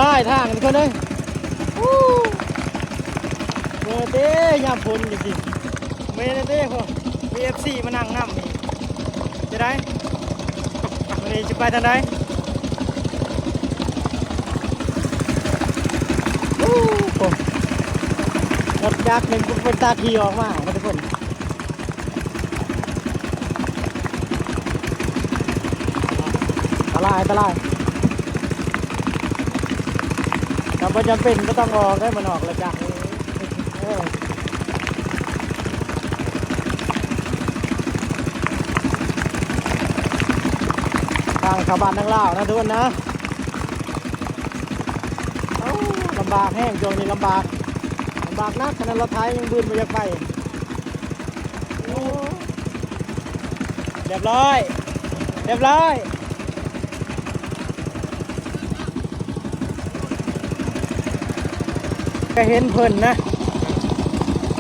ລາຍທາງທຸກຄົນເອີຍ. ໂອ້ ເມື່ອຍເດ້ ຍາມຝົນຈັ່ງຊີ້ ເມື່ອຍເດ້. ໂອ້ ມີເອັຟຊີມານັ່ງນຳອີກ ຈະໄດ້ ມື້ນີ້ຊິໄປທາງໃດ? ໂອ້ ລົດຈັກນີ້ເປັນຕາຂີ່ອອກມາເນາະທຸກຄົນ. ອັນຕະລາຍ ອັນຕະລາຍ ຖ້າບໍ່ຈຳເປັນກໍຕ້ອງອອກໄດ້ ມັນອອກແລ້ວຈັກ. ເອີ ທາງເຂົ້າບ້ານທາງລາວນະທຸກຄົນນະ. ເອົ້າ ລຳບາກແຮງ ຊ່ວງນີ້ລຳບາກ ລຳບາກໜັກ ຂະໜາດລົດໄຖຍັງບືນບໍ່ຢາກໄປ. ໂອ້ ຮຽບຮ້ອຍ ຮຽບຮ້ອຍ. ກໍເຫັນເພິ່ນນະ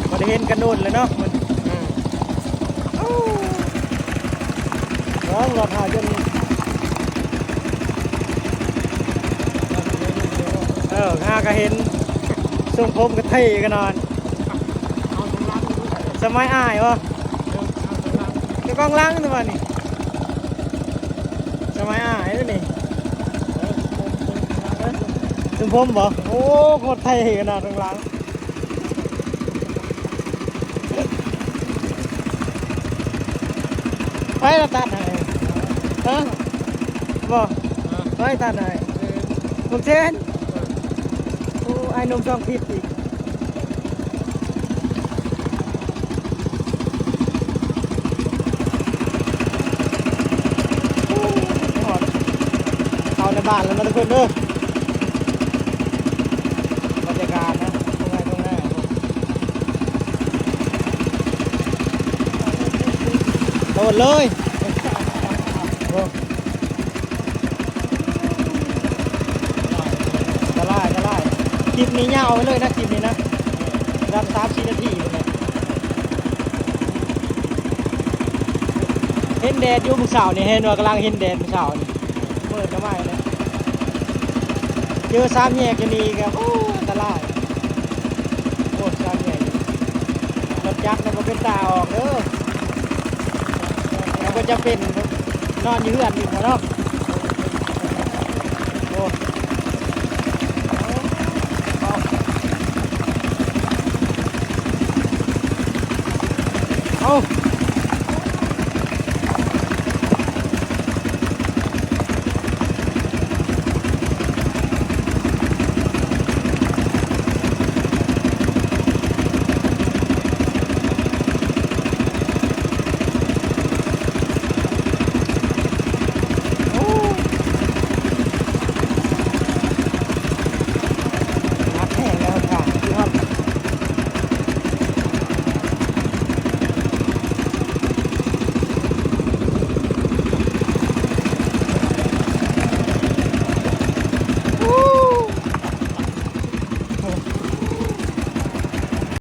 ບໍ່ໄດ້ເຫັນກັນດົນແລ້ວເນາະ. ອືມ ເບິ່ງລົດຫາຈົນ ເອີ ຫາກໍເຫັນ ຊົງຜົມກໍເທ່ຂະໜາດ. ສະໄໝອ້າຍບໍ່? ເຈົ້າຂອງຫຼັງນີ້ຫວານີ້ ສະໄໝອ້າຍເດ້ນີ້. ຊົງຜົມບໍ່? ໂອ້ ໂຄດເທ່ຂະໜາດຂ້າງຫຼັງ. ໃຜລະຕັດໃຫ້? ຮະ? ບໍ່ ໃຜຕັດໃຫ້? ລຸງເຊນ. ໂອ້ ອ້າຍໜຸ່ມສອງທິດອີກ. ເຂົ້າໃນບ້ານແລ້ວເນາະທຸກຄົນເດີ. ບັນຍາກາດນະ ທົ່ງໄຮ່ທົ່ງນາ ໂດດເລີຍ. ໂອ້ ອັນຕະລາຍ ອັນຕະລາຍ. ຄລິບນີ້ຍາວໄປເລີຍນະ ຄລິບນີ້ນະ ລຳສາມສີ່ນາທີພຸ້ນແຫຼະ. ເຫັນແດດຢູ່ມື້ເຊົ້ານີ້ ເຫັນວ່າກຳລັງເຫັນແດດມື້ເຊົ້ານີ້ ມືດກໍມາແລ້ວ. ເຈີສາມແຍກຢູ່ນີ້ກໍ ໂອ້ ອັນຕະລາຍ. ໂອ້ ສາມແຍກນີ້ ລົດຈັກນະບໍ່ເປັນຕາອອກເດີ. ແຕ່ບໍ່ຈຳເປັນ ນອນຢູ່ເຮືອນນີ້ເນາະ.